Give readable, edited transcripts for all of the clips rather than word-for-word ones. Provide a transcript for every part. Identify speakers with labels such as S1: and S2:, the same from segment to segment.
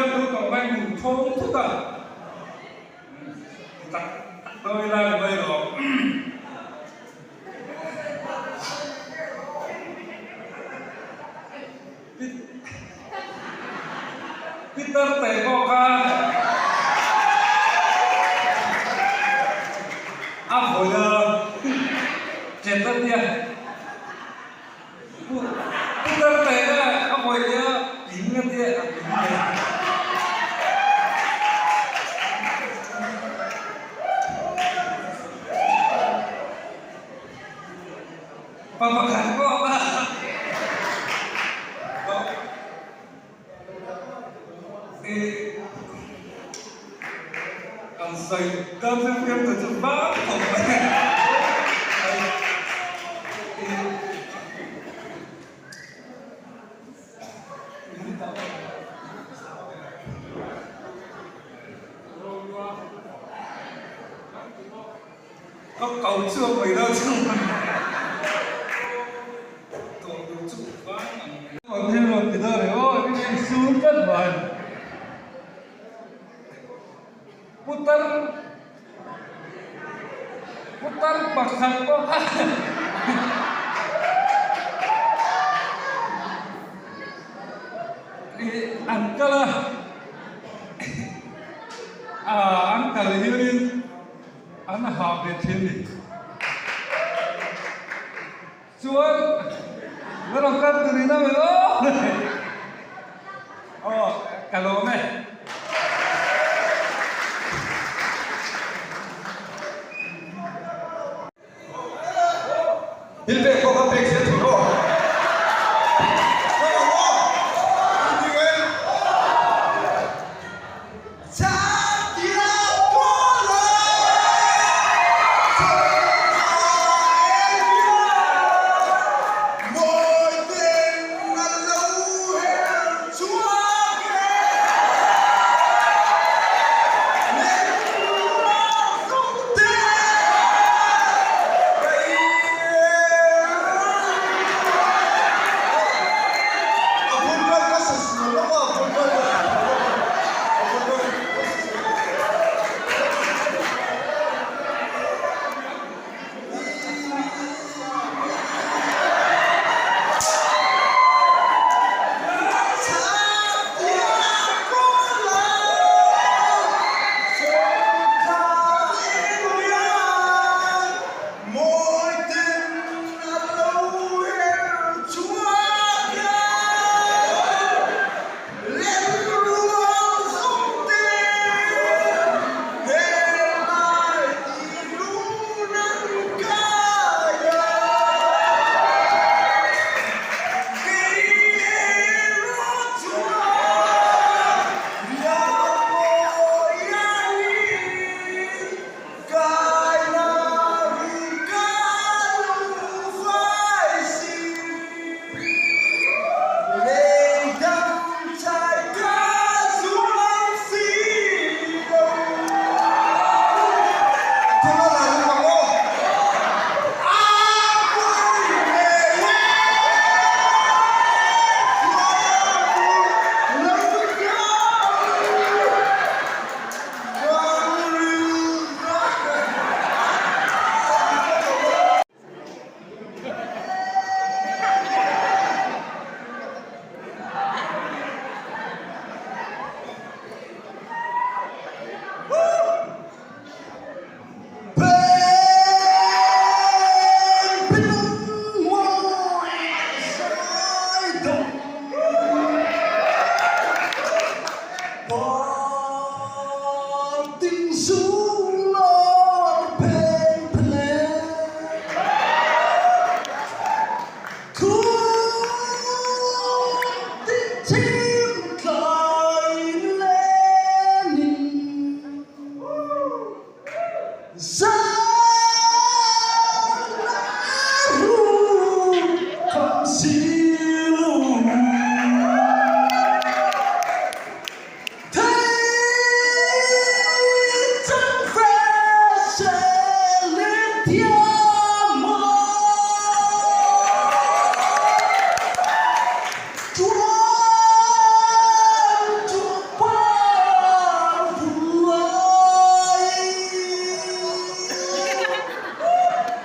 S1: Biak naupang mai hmu thawng thut a, tak tak dawn ila ni mai lo. Peter teh pawh kha a vawi a, chet a tia. Peter teh a a vawi leh a, ping a tia a ping leh. Pa pakhat pawh kha kan sawi dan fiam fiam te chu vang khawp mai. Ka kau chhuak mai lo chu tawh tur chu vang ang. An hel rawn ti dawn reng aw i en sur tlat mai. Putar putar pakhat pawh kha an kal a an kal hianin. An ha ve thin ni. Chuan la rawn kal tur in a melh aw. Aw ka lawm e.
S2: Thil pek pawh kha pek zel thei aw.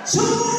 S3: Chu!